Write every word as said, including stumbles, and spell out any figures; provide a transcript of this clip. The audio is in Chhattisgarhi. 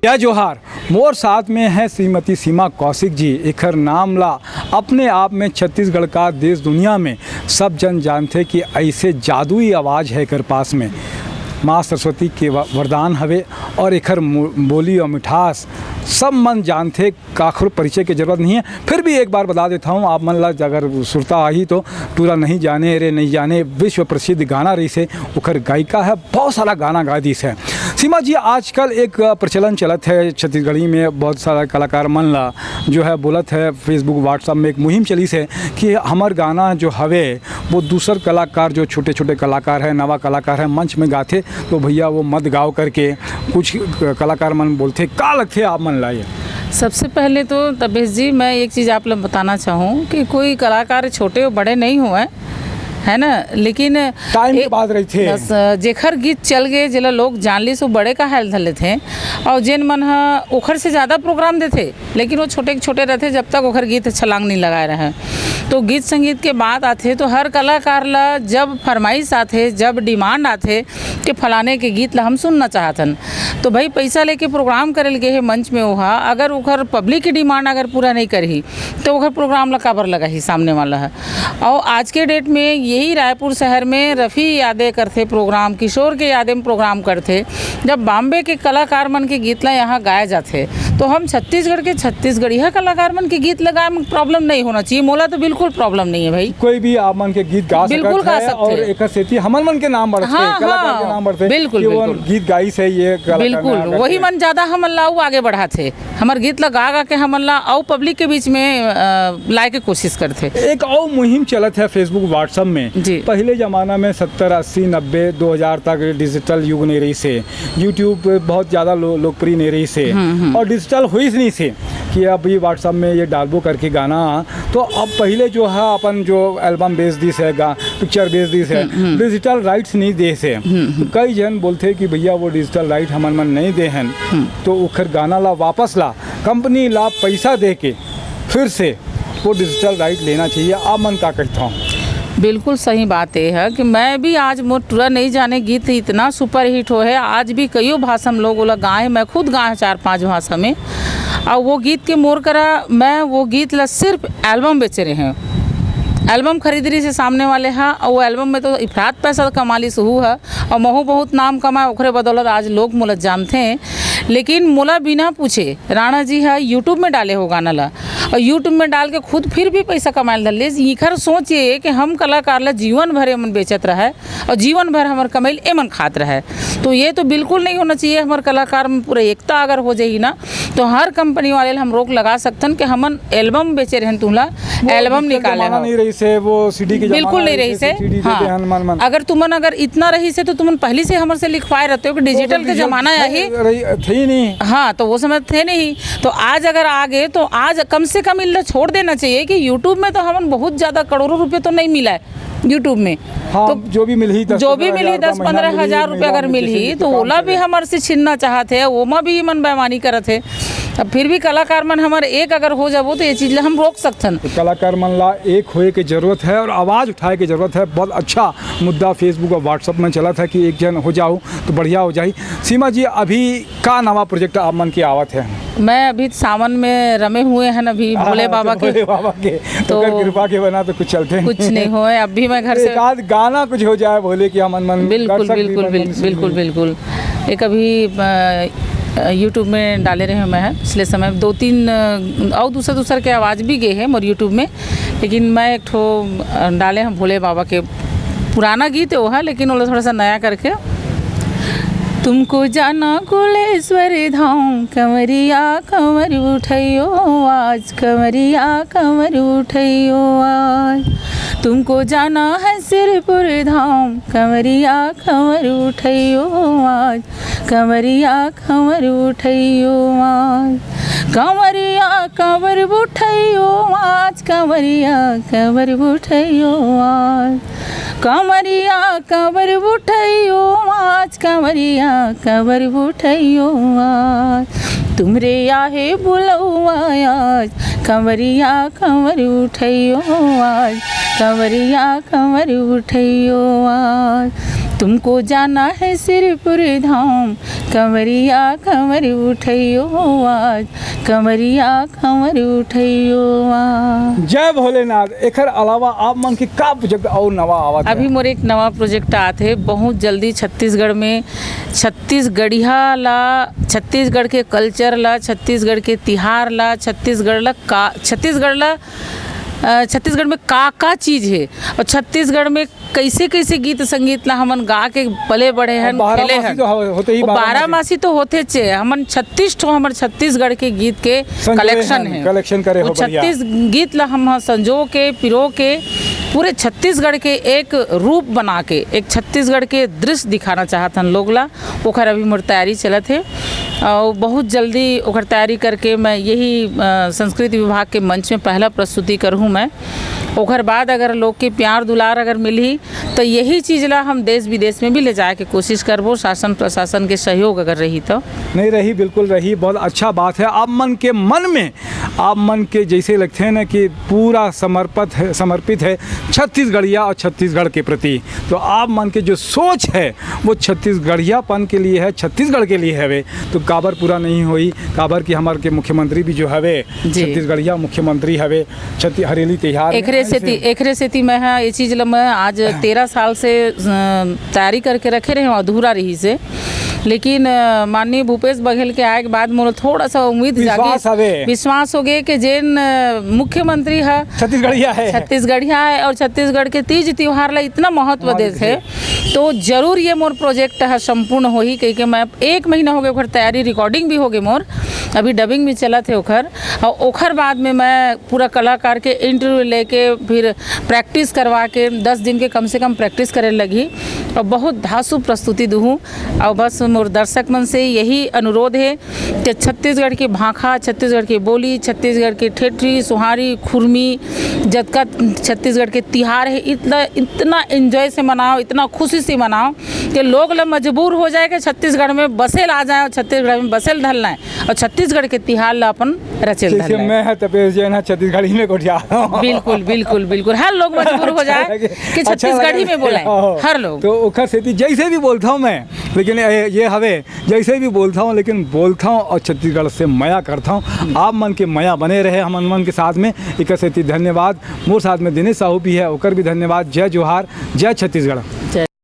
या जोहार। मोर साथ में है श्रीमती सीमा कौशिक जी। एखर नाम ला अपने आप में छत्तीसगढ़ का देश दुनिया में सब जन जानथे कि ऐसे जादुई आवाज़ है एकर पास में। माँ सरस्वती के व-, वरदान हवे और एखर मु-, बोली और मिठास सब मन जानथे, काखरो परिचय के जरूरत नहीं है। फिर भी एक बार बता देता हूँ आप मन ला, अगर सुरता आही तो, टूरा नहीं जाने रे नहीं जाने विश्व प्रसिद्ध गाना रहिसे, ओखर गायिका है, बहुत सारा गाना गा दिस है। सीमा जी, आजकल एक प्रचलन चलत है छत्तीसगढ़ी में, बहुत सारा कलाकार मन ला जो है बोलत है, Facebook WhatsApp में एक मुहिम चलिस है कि हमर गाना जो हवे वो दूसर कलाकार, जो छोटे छोटे कलाकार है, नवा कलाकार है, मंच में गाथे तो भैया वो मत गाओ करके कुछ कलाकार मन बोलथे। का लगथे आप मन ला ये? सबसे पहले तो तपेश जी, मैं एक चीज़ आप लोग बताना चाहूँ कि कोई कलाकार छोटे और बड़े नहीं हुए, है ना, लेकिन टाइम के एक बात रहिथे। बस, जेखर गीत चल गए, जेला लोग जान ली, सो बड़े का हाल धर लेथे। और जेन मन ह ओखर से ज़्यादा प्रोग्राम देथे, लेकिन वो छोटे के छोटे रहथे, जब तक ओखर गीत छलांग नहीं लगाए रहे। तो गीत संगीत के बात आथे, तो हर कलाकार ला जब फरमाइश आथे, जब डिमांड आथे कि फलाने के गीत ला हम सुनना चाहत हन, तो भाई, पैसा लेके प्रोग्राम करे ल गे हे मंच में, ओहा अगर ओखर पब्लिक की डिमांड अगर पूरा नहीं करही, तो ओखर प्रोग्राम ला काबर लगाही सामने वाला ह? और आज के डेट में यही रायपुर शहर में रफ़ी यादें करथे प्रोग्राम, किशोर के यादें में प्रोग्राम करथे। जब बॉम्बे के कलाकार मन के गीत ला यहाँ गाया जाथे, तो हम छत्तीसगढ़ के छत्तीसगढ़िया कलाकार मन के गीत लगाए में प्रॉब्लम नहीं होना चाहिए। मोला तो बिल्कुल प्रॉब्लम नहीं है भाई। कोई भी आप मन के गीत गा बिल्कुल सकत गा है सकथे। और एकर सेती हमन मन के नाम बढ़थे, हाँ, कलाकार के हाँ, नाम बढ़थे बिल्कुल, कि वो बिल्कुल। गीत गाइस है ये कलाकार बिल्कुल, ने आकर वही के। मन ज़्यादा हमन ला अउ आगे बढ़ाथे। हमर गीत ला गा गा के हमन ला अउ पब्लिक के बीच में, अ, लाए के कोशिश करथे। एक अउ मुहिम चलत है Facebook WhatsApp में। जी। पहले जमाना में सत्तर, अस्सी, नब्बे, दो हज़ार तक डिजिटल युग नहीं रहिसे, YouTube बहुत ज़्यादा लो-, लोकप्रिय नहीं रहिसे हम्म, हम्म। और डिजिटल होइस नहीं से कि अभी WhatsApp में ये डालबो करके गाना। तो अब पहले जो है अपन जो एल्बम बेच दिस है, गा-, पिक्चर बेच दिस है, हम्म, हम्म। डिजिटल राइट्स नहीं दे से। हम्म, हम्म। तो कई जन बोलथे कि भैया वो डिजिटल राइट हमन मन नहीं दे हन, हम्म। तो ओखर गाना ला वापस ला, कंपनी ला पैसा दे के फिर से वो डिजिटल राइट लेना चाहिए। आप मन का कहता हूँ? बिल्कुल सही बात ये है कि मैं भी आज मोर टूरा नहीं जाने गीत इतना सुपरहिट हो है, आज भी कईयों भाषा में लोग ओला गाए, मैं खुद गाए चार पांच भाषा में। और वो गीत के मोर करा, मैं वो गीत ला सिर्फ एल्बम बेचे रहे हैं, एल्बम खरीद रही से सामने वाले हा, और वो एल्बम में तो इफरात पैसा कमा ली सुहू है, और महू बहुत नाम कमाए, ओकरे बदौलत आज लोग मोला जानथे हैं। लेकिन मोला बिना पूछे राणा जी हा YouTube में डाले हो गाना ला, और YouTube में डाल के खुद फिर भी पैसा कमाए ल धर ले। इखर सोच ये कि हम कलाकार ला जीवन भर एमन बेचत रहे और जीवन भर हमर कमाई ल एमन खात रहे, तो ये तो बिल्कुल नहीं होना चाहिए। हमर कलाकार में पूरा एकता अगर हो जाही ना, तो हर कंपनी वाले ला हम रोक लगा सकथन कि हमन एल्बम बेचे रहन तुला, वो एल्बम डिजिटल निकाले जमाना हो। नहीं रहिसे, वो सीडी के जमाना बिल्कुल नहीं रहिसे, रहिसे। सीडी देते हाँ। हन मन मन। अगर तुमन अगर इतना रहिसे तो तुमन पहली से हमर से लिखवाए रहते हो कि वो डिजिटल के डिजिटल जमाना थे, आही। रही, थे ही नहीं। हाँ, तो वो समय थे नहीं। तो आज अगर आ गए तो आज कम से कम इल्ला छोड़ देना चाहिए कि YouTube में तो हमन बहुत ज़्यादा करोड़ों रुपये तो नहीं मिला है YouTube में। हाँ, तो जो भी मिलही, दस जो भी पन्द्रह मिलही, हजार का दस महीना पन्द्रह हजार मिलही, रुपये महीना अगर में मिलही, जैसे तो काम ओला भी करे। हमर से छीनना चाहत है, ओमा भी मन बेईमानी करत है। अब फिर भी कलाकार मन हमर एक अगर हो जाबो, तो ये चीज़ ला हम रोक सकथन। तो कलाकार मन ला एक होए के जरूरत है और आवाज़ उठाए के जरूरत है। बहुत अच्छा मुद्दा Facebook और WhatsApp में चलत है कि एक जन हो जाओ तो बढ़िया हो जाही। सीमा जी, अभी का नवा प्रोजेक्ट आप मन के आवत है? मैं अभी सावन में रमे हुए हैं अभी भोले हाँ, बाबा तो के। भोले बाबा के। तो तो ओकर कृपा के बना तो कुछ चलते कुछ नहीं। नहीं होए। अब भी मैं घर से एक आध गाना कुछ हो जाए भोले कि हमन मन बिल्कुल, दर्शक भी बिल्कुल, मन बिल-, मन सुन बिल्कुल, लें। बिल्कुल। एक अभी, अ, अ, YouTube में डाले रहे मैं है पिछले समय दो तीन, अ, और दूसर दूसर के आवाज़ भी गए हैं मोर YouTube में, लेकिन मैं एक ठो, अ, डाले हैं भोले बाबा के पुराना गीत है वो है, लेकिन वो थोड़ा सा नया करके। तुमको जाना कुलेश्वर धाम, कंवरिया कंवर उठैयो आज, कंवरिया कंवर उठैयो आज। तुमको जाना है सिरपुर धाम, कंवरिया कंवर उठैयो आज, कंवरिया कंवर उठैयो आज। कंवरिया कंवर उठैयो आज, कंवरिया कंवर उठैयो आज। कंवरिया कंवर उठैयो आज, कंवरिया कंवर उठैयो आज। तुमरे आहे बुलौआ आज, कंवरिया कंवर उठैयो आज, कंवरिया कंवर उठैयो आज। तुमको जाना है सिरपुर धाम, कंवरिया कंवर उठैयो आज, कंवरिया कंवर उठैयो आज। जय भोलेनाथ। एखर अलावा आप मन के का प्रोजेक्ट अउ नवा आवत हे? अभी मोर एक नवा प्रोजेक्ट आत हे बहुत जल्दी छत्तीसगढ़ में। छत्तीसगढ़िया ला, छत्तीसगढ़ के कल्चर ला, छत्तीसगढ़ के तिहार ला, छत्तीसगढ़ ला का, छत्तीसगढ़ ला, अ, छत्तीसगढ़ में का का चीज हे और छत्तीसगढ़ में कैसे कैसे गीत संगीत ला हमन गा के पले बढ़े हन, खेले हन। तो हो-, होते ही वो बारह मासी तो होते चे। हमन छत्तीस ठो हमर छत्तीसगढ़ के गीत के कलेक्शन है, कलेक्शन करे हो, छत्तीस गीत ला हम संजो के पिरो के पूरे छत्तीसगढ़ के एक रूप बना के एक छत्तीसगढ़ के दृश्य दिखाना चाहत हन लोग ला। ओखर अभी मोर तैयारी चलत हे और बहुत जल्दी ओखर तैयारी करके मैं यही, अ, संस्कृति विभाग के मंच में पहला प्रस्तुति करहूँ मैं। ओखर बाद अगर लोग के प्यार दुलार अगर मिलही, तो यही चीज ला हम देश विदेश में भी ले जाए के कोशिश करबो, शासन प्रशासन के सहयोग अगर रही तो। नहीं रही, बिल्कुल रही। बहुत अच्छा बात है। आप मन के मन में, आप मन के जैसे लगथे ना कि पूरा समर्पित है, समर्पित है छत्तीसगढ़िया और छत्तीसगढ़ के प्रति। तो आप मन के जो सोच है, वो छत्तीसगढ़ियापन के लिए है, छत्तीसगढ़ के लिए हवे। तो काबर पूरा नहीं होई? काबर कि हमर के मुख्यमंत्री भी जो हवे, छत्तीसगढ़िया मुख्यमंत्री हवे। छत्ती-, हरेली तिहार में एकरे सेती, एकरे सेती मैं ह, ये चीज ल मैं आज तेरह साल से, अ, तैयारी करके रखे रहे हूँ, अधूरा रही से। लेकिन, अ, माननीय भूपेश बघेल के आए के बाद मोला थोड़ा सा उम्मीद जागे, विश्वास हो गए कि जेन, अ, मुख्यमंत्री ह छत्तीसगढ़िया है। छत्तीसगढ़िया है और छत्तीसगढ़ के तीज त्योहार ला इतना महत्व देथे, तो जरूर ये मोर प्रोजेक्ट ह संपूर्ण होही, कहिके मैं एक महीना हो गए ओकर तैयारी, रिकॉर्डिंग भी हो गए मोर, अभी डबिंग भी चलत है ओखर। और ओखर बाद में मैं पूरा कलाकार के इंटरव्यू लेके फिर प्रैक्टिस करवा के दस दिन के कम से कम प्रैक्टिस करे लगी और बहुत धासु प्रस्तुति दूहूँ। और बस मोर दर्शक मन से यही अनुरोध है कि छत्तीसगढ़ के भाखा, छत्तीसगढ़ के बोली, छत्तीसगढ़ के ठेठरी, सोहारी, खुरमी, जतका छत्तीसगढ़ के तिहार है, इतना, इतना एंजॉय से मनाओ, इतना खुशी से मनाओ कि लोग ल मजबूर हो जाए कि छत्तीसगढ़ में बसेल आ जाए और छत्तीसगढ़ में बसेल धर लाए और छत्तीसगढ़ के तिहार ला अपन रचेल धर लाए। मैं है तपेश जैन है, छत्तीसगढ़ी में गोठिया। बिल्कुल, बिल्कुल, बिल्कुल। हर लोग मजबूर हो जाए कि छत्तीसगढ़ी में बोले, हर लोग। तो ओखर सेती जैसे भी बोलता हूँ मैं, लेकिन ये, ये हवे, जैसे भी बोलता हूँ, लेकिन बोलता हूँ और छत्तीसगढ़ से मया करता हूँ। आप मन के मया बने रहे हमन मन के साथ में। एक सेती धन्यवाद। मोर साथ में दिनेश साहू भी है, ओकर भी धन्यवाद। जय जोहार, जय छत्तीसगढ़। जय।